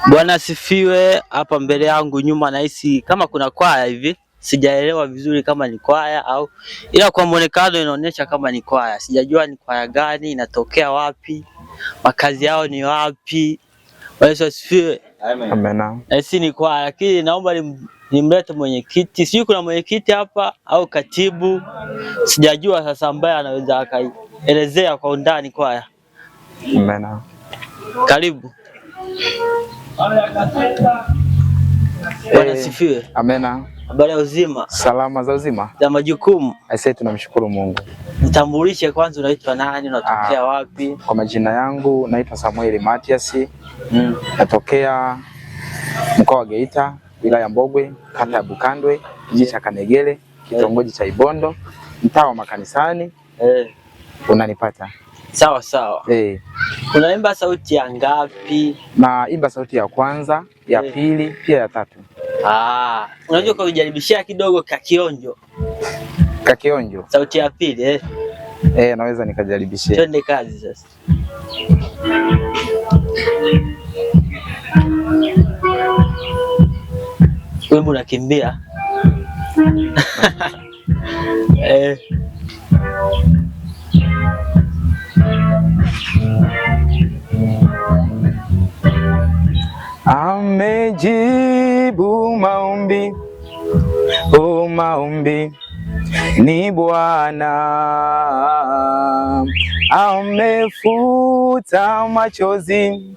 Bwana asifiwe. Hapa mbele yangu nyuma nahisi kama kuna kwaya hivi, sijaelewa vizuri kama ni kwaya au, ila kwa muonekano inaonyesha kama ni kwaya. Sijajua ni kwaya gani, inatokea wapi, makazi yao ni wapi. Bwana Yesu asifiwe. Amen. Nahisi ni kwaya, lakini naomba nimlete mwenyekiti. Sijui kuna mwenyekiti hapa au katibu, sijajua sasa, ambaye anaweza akaelezea kwa undani kwaya. Amen. Karibu. Bwana asifiwe. Amena. Habari ya uzima? Salama za uzima. Za majukumu. Aisee, tunamshukuru Mungu. Nitambulishe kwanza, unaitwa nani, unatokea wapi? Kwa majina yangu naitwa Samuel Matias. Natokea mkoa wa Geita, wilaya Mbogwe, kata ya Bukandwe, kijiji cha Kanegele, kitongoji cha Ibondo, mtaa wa Makanisani. Unanipata? Sawa sawa. Unaimba sauti ya ngapi? Naimba sauti ya kwanza, ya pili, pia ya tatu. Ah, unajua kwa kujaribishia kidogo kakionjo. Kakionjo. Sauti ya pili eh. Naweza nikajaribishia. Twende kazi sasa. Wimbo unakimbia. Amejibu maombi, oh maombi ni Bwana, amefuta machozi,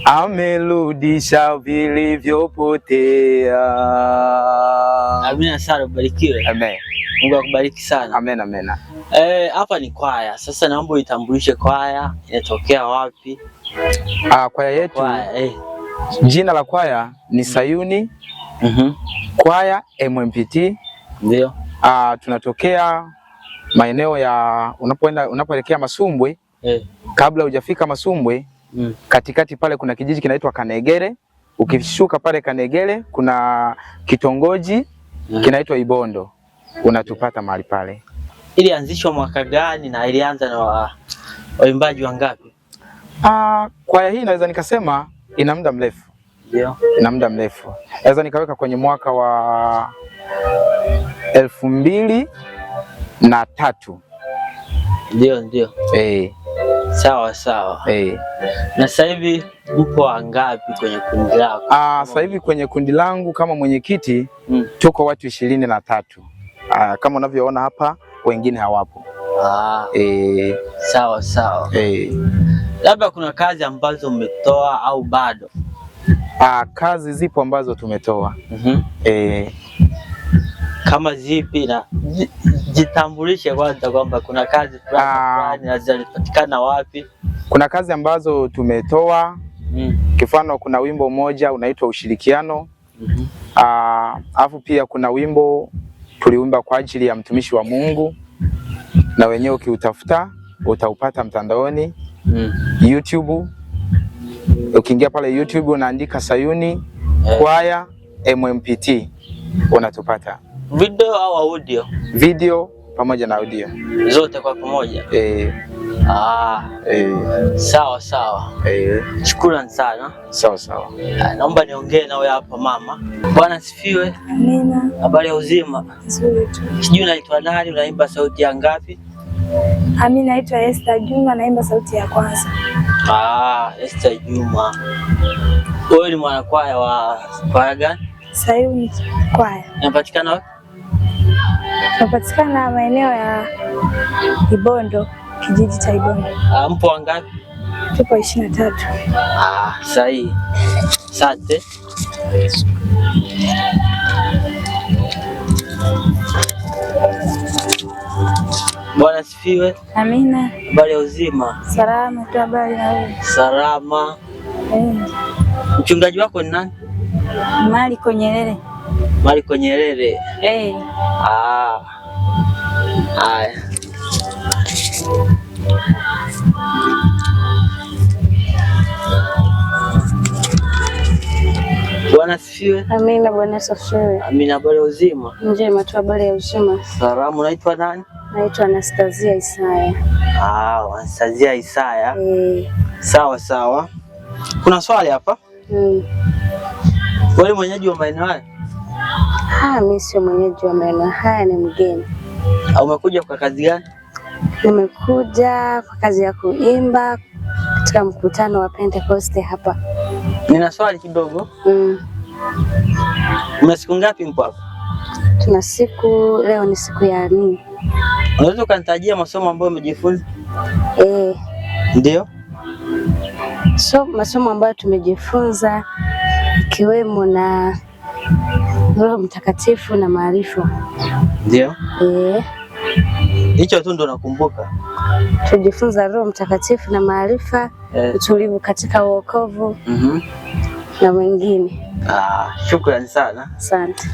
amerudisha vilivyopotea. Amina sana, ubarikiwe. Amen. Mungu akubariki sana. Amen, amen. Hapa ni kwaya. Sasa naomba uitambulishe kwaya, inatokea wapi? Kwaya yetu, Kwaya, jina la kwaya ni Sayuni Kwaya MMPT. Ndio. Tunatokea maeneo ya unapoenda unapoelekea Masumbwe. Kabla hujafika Masumbwe, katikati pale kuna kijiji kinaitwa Kanegere. Ukishuka pale Kanegere kuna kitongoji kinaitwa Ibondo. Unatupata mahali pale. Ilianzishwa mwaka gani na ilianza na waimbaji wangapi? Kwaya hii naweza nikasema ina muda mrefu. Ndio. Ina muda mrefu. Naweza nikaweka kwenye mwaka wa 2003. Ndio, ndio. Sawa sawa. Na sasa hivi upo wangapi kwenye kundi lako? Sasa hivi kwenye kundi langu kama mwenyekiti tuko watu 23. Kama unavyoona hapa wengine hawapo. Sawa sawa. Labda kuna kazi ambazo umetoa au bado? Kazi zipo ambazo tumetoa. Kama zipi? Na jitambulishe kwanza kwamba kuna kazi fulani na zinapatikana wapi? Kuna kazi ambazo tumetoa. Kifano kuna wimbo mmoja unaitwa Ushirikiano. Alafu pia kuna wimbo tuliuimba kwa ajili ya mtumishi wa Mungu, na wenyewe ukiutafuta utaupata mtandaoni. YouTube. Ukiingia pale YouTube unaandika Sayuni Kwaya MMPT unatupata. Video au audio? Video pamoja na audio. Zote kwa pamoja? Sawa sawa. Shukrani sana. Sawa sawa. Naomba niongee nawe hapa mama. Bwana asifiwe. Amina. Habari ya uzima? Nzuri tu. Sijui unaitwa nani, unaimba sauti ya ngapi? Mimi naitwa Esther Juma, naimba sauti ya kwanza. Esther Juma. Wewe ni mwanakwaya wa kwaya gani? Sayuni Kwaya. Inapatikana wapi? Inapatikana maeneo ya Ibondo, kijiji cha Ibondo. Mpo wangapi? Tupo 23. Sahihi. Asante. Bwana asifiwe. Amina. Habari ya uzima? Salama tu, habari na wewe? Salama. Mchungaji wako ni nani? Mariko Nyerere. Mariko Nyerere. Haya. Bwana asifiwe. Amina, Bwana asifiwe. Amina, habari ya uzima? Njema tu, habari ya uzima. Salamu, unaitwa nani? Naitwa Anastasia Isaya. Anastasia Isaya. Sawa sawa. Kuna swali hapa? Wewe mwenyeji wa maeneo haya? Mimi sio mwenyeji wa maeneo haya, ni mgeni. Umekuja kwa kazi gani? Nimekuja kwa kazi ya kuimba katika mkutano wa Pentecost hapa. Nina swali kidogo. Mna siku ngapi mpo hapa? Tuna siku, leo ni siku ya 4. Unaweza ukanitajia masomo ambayo umejifunza? Ndio. So masomo ambayo tumejifunza ikiwemo na Roho Mtakatifu na maarifa. Ndio. Hicho tu ndo nakumbuka. Tujifunza Roho Mtakatifu na maarifa, utulivu katika wokovu na wengine. Shukrani sana. Asante.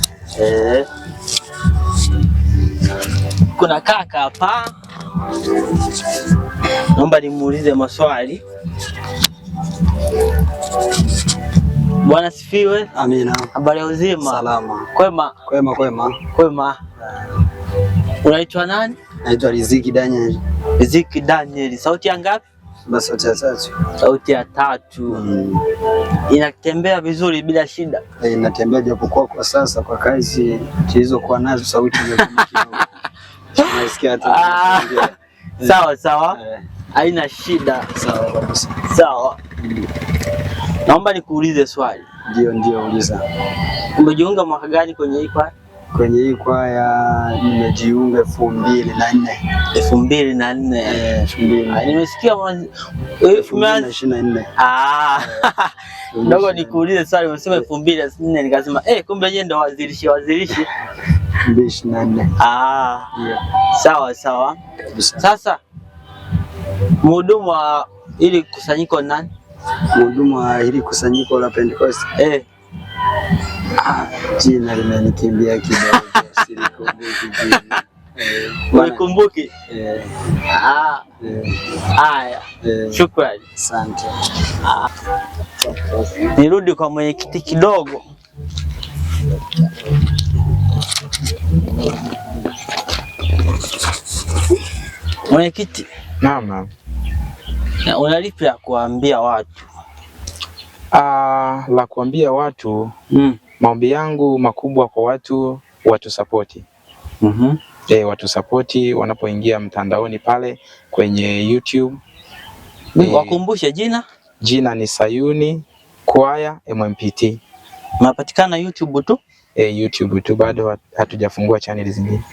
Kuna kaka hapa, naomba nimuulize maswali. Bwana sifiwe. Amina. Habari ya uzima? Salama. Kwema. Kwema, kwema. Kwema. Unaitwa nani? Naitwa Riziki Daniel. Riziki Daniel. Sauti ya ngapi? Sauti ya 3. Sauti ya 3. Inatembea vizuri bila shida? Inatembea japokuwa kwa sasa kwa kazi tulizokuwa nazo sauti imekuwa kidogo. Unasikia hata. Sawa sawa. Haina shida. Sawa kabisa. Sawa. Naomba nikuulize swali. Ndio, uliza. Umejiunga mwaka gani kwenye hii kwaya? Kwenye hii kwaya nimejiunga 2004. 2004. 2004. Nimesikia 2024. Ndogo nikuulize swali, umesema 2004 nikasema kumbe yeye ndo wazilishi. 2024. Sawa sawa. Kabisa. Sasa mhudumu wa hili kusanyiko nani? Mhudumu wa hili kusanyiko la Pentecost. Jina limenikimbia kidogo, silikumbuki jina. Ulikumbuki? Haya. Shukrani. Asante. Nirudi kwa mwenyekiti kidogo. Mwenyekiti. Naam, naam. Na una lipi la kuambia watu? La kuambia watu, maombi yangu makubwa kwa watu, watusapoti. Watusapoti wanapoingia mtandaoni pale kwenye YouTube. Wakumbushe jina? Jina ni Sayuni Kwaya MMPT. Unapatikana YouTube tu? YouTube tu, bado hatujafungua channel zingine.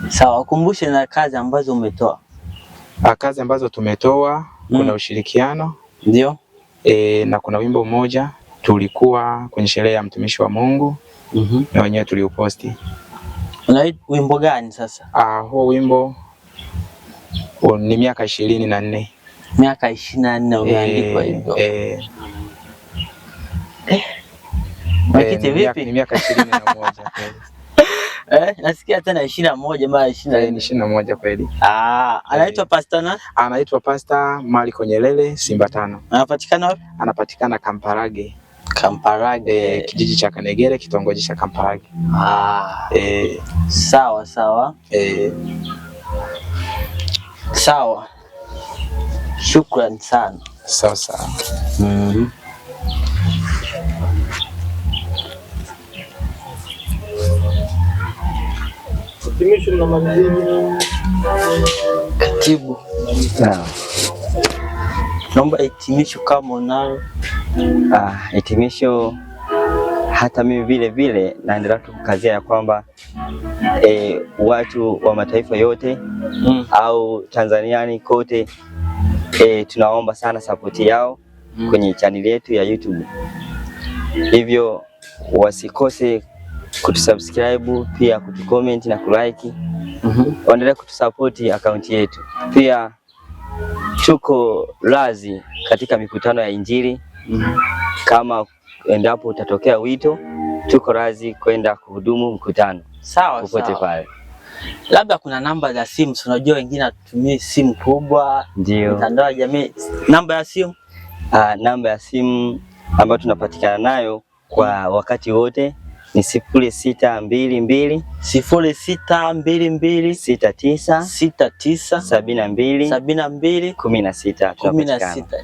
Sawa, wakumbushe na kazi ambazo umetoa. Kazi ambazo tumetoa, kuna ushirikiano. Ndio. Na kuna wimbo mmoja tulikuwa kwenye sherehe ya mtumishi wa Mungu. Na wenyewe tuliuposti. Una wimbo gani sasa? Huo wimbo ni miaka 24. Miaka 24 umeandikwa hivyo. Mwenyekiti vipi? Ni miaka 21 kweli. Nasikia tena 21 mara 24. Ni 21 kweli. Anaitwa Pastor nani? Anaitwa Pastor Maliko Nyerere Simba 5. Anapatikana wapi? Anapatikana Kamparage. Kamparage. Kijiji cha Kanegere, kitongoji cha Kamparage. Sawa sawa. Sawa. Shukrani sana. Sawa sawa. Katibu. Naam. Naomba hitimisho kama unalo. Hitimisho hata mimi vile vile naendelea tu kukazia ya kwamba watu wa mataifa yote au Tanzaniani kote tunaomba sana support yao kwenye channel yetu ya YouTube. Hivyo wasikose kutusubscribe, pia kutucomment na kulike. Waendelee kutusupport account yetu. Pia tuko razi katika mikutano ya Injili. Kama endapo utatokea wito, tuko razi kwenda kuhudumu mkutano. Sawa, popote sawa. pale. Labda kuna namba za simu, si unajua wengine hatutumii simu kubwa, Ndio. mitandao ya jamii. Namba ya simu? Namba ya simu ambayo tunapatikana nayo kwa wakati wote ni 0622 0622 69 69 72 72 16. 16.